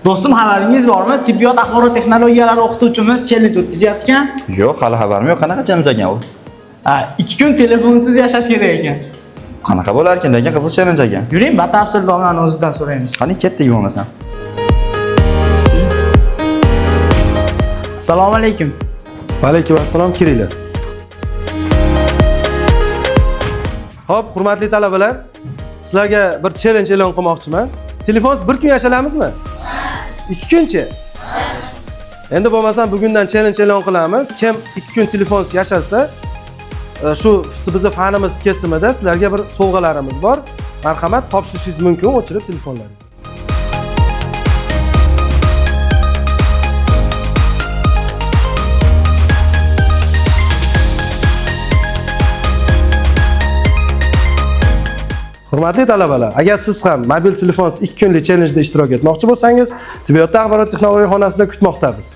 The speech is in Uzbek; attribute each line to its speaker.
Speaker 1: Do'stim, xabaringiz bormi? Tibbiyot axborot texnologiyalari o'qituvchimiz challenge o'tkazyapti.
Speaker 2: Yo'q, hali xabarim yo'q. Qanaqa challenge ekan u?
Speaker 1: Ha, 2 kun telefonsiz yashash kerak ekan.
Speaker 2: Qanaqa bo'lar ekan, lekin qiziq challenge ekan.
Speaker 1: Yuring, batafsil domlani o'zidan so'raymiz.
Speaker 2: Qani ketdik bo'lmasam.
Speaker 1: Assalomu alaykum.
Speaker 3: Alaykum assalom, kiringlar. Xo'p, hurmatli talabalar, sizlarga bir challenge e'lon qilmoqchiman. Telefonsiz bir kun yashalamizmi? 2 kunchi? Endi bo'lmasam bugundan challenge e'lon qilamiz. Kim 2 kun telefonsiz yashalsa, shu bizni fanimiz kesimida sizlarga bir sovg'alarimiz bor. Marhamat, topshirishingiz mumkin, o'chirib telefonlaringizni. Hurmatli talabalar, agar siz ham mobil telefonsiz 2 kunlik challenjda ishtirok etmoqchi bo'lsangiz, tibbiyotda axborot texnologiya xonasida kutmoqdamiz.